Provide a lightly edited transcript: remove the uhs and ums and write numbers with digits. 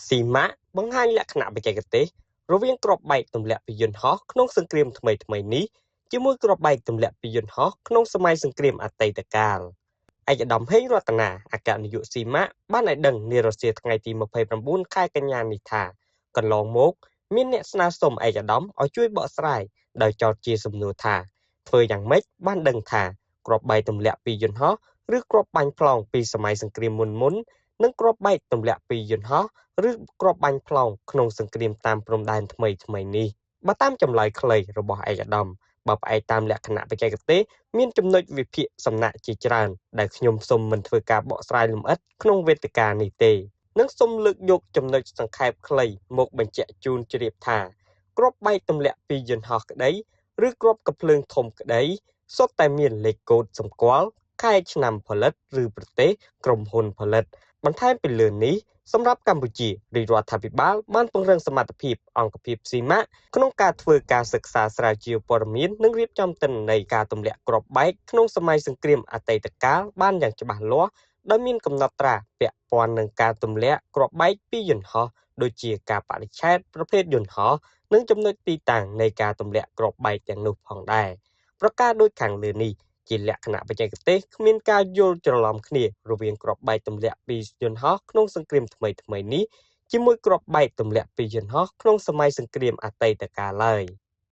ស៊ីម៉ាក់បង្ហាញលក្ខណៈបច្ចេកទេសរវាងគ្រាប់បែកទម្លាក់ពីយន្តហោះក្នុងសង្គ្រាមថ្មីៗនេះ ជាមួយគ្រាប់បែកទម្លាក់ពីយន្តហោះក្នុងសម័យសង្គ្រាមអតីតកាល។ ឯកឧត្តម ហេង រតនា អគ្គនាយកស៊ីម៉ាក់ បានឲ្យដឹងនារសៀលថ្ងៃទី29 ខែកញ្ញានេះថា កន្លងមកមានអ្នកស្នើសុំឯកឧត្តមឲ្យជួយបកស្រាយដោយចោទជាសំណួរថា ធ្វើយ៉ាងម៉េចបានដឹងថាគ្រាប់បែកទម្លាក់ពីយន្តហោះ ឬគ្រាប់បាញ់ប្លង់ពីសម័យសង្គ្រាមមុនៗ និងគ្រាប់បែកទម្លាក់ពីយន្តហោះ ឬគ្រាប់បាញ់ប្លង់ក្នុងសង្គ្រាមតាមព្រំដែនថ្មីៗនេះ។ បើតាមចម្លើយខ្លីរបស់ឯកឧត្តម បើផ្អែកតាមលក្ខណៈបច្ចេកទេស មានចំណុចវិភាគសំណាក់ជាច្រើន ដែលខ្ញុំសូមមិនធ្វើការបកស្រាយលម្អិតក្នុងវេទិកានេះទេ និងសូមលើកយកចំណុចសង្ខេបខ្លីមកបញ្ជាក់ជូនជ្រាបថា គ្រាប់បែកទម្លាក់ពីយន្តហោះក្តី ឬគ្រាប់កាំភ្លើងធំក្តី សុទ្ធតែមានលេខកូដសម្គាល់ ខែឆ្នាំផលិត ឬប្រទេស ក្រុមហ៊ុនផលិត។ បន្ថែមពីលើនេះ សម្រាប់កម្ពុជា រាជរដ្ឋាភិបាលបានពង្រឹងសមត្ថភាពអង្គភាពស៊ីម៉ាក់ក្នុងការធ្វើការសិក្សាស្រាវជ្រាវព័ត៌មាន និងរៀបចំទិន្នន័យការទម្លាក់គ្រាប់បែកក្នុងសម័យសង្គ្រាមអតីតកាលបានយ៉ាងច្បាស់លាស់ ដោយមានកំណត់ត្រាពាក់ព័ន្ធនឹងការទម្លាក់គ្រាប់បែកពីយន្តហោះ ដូចជាការបរិច្ឆេទប្រភេទយន្តហោះ និងចំណុចទីតាំងនៃការទម្លាក់គ្រាប់បែកទាំងនោះផងដែរ។ ប្រការដូចខាងលើនេះជាលក្ខណៈបច្ចេកទេស គ្មានការយល់ច្រឡំគ្នារវាងគ្រាប់បែកទម្លាក់ពីយន្តហោះក្នុងសង្គ្រាមថ្មីៗនេះ ជាមួយគ្រាប់បែកទម្លាក់ពីយន្តហោះក្នុងសម័យសង្គ្រាមអតីតកាលឡើយ។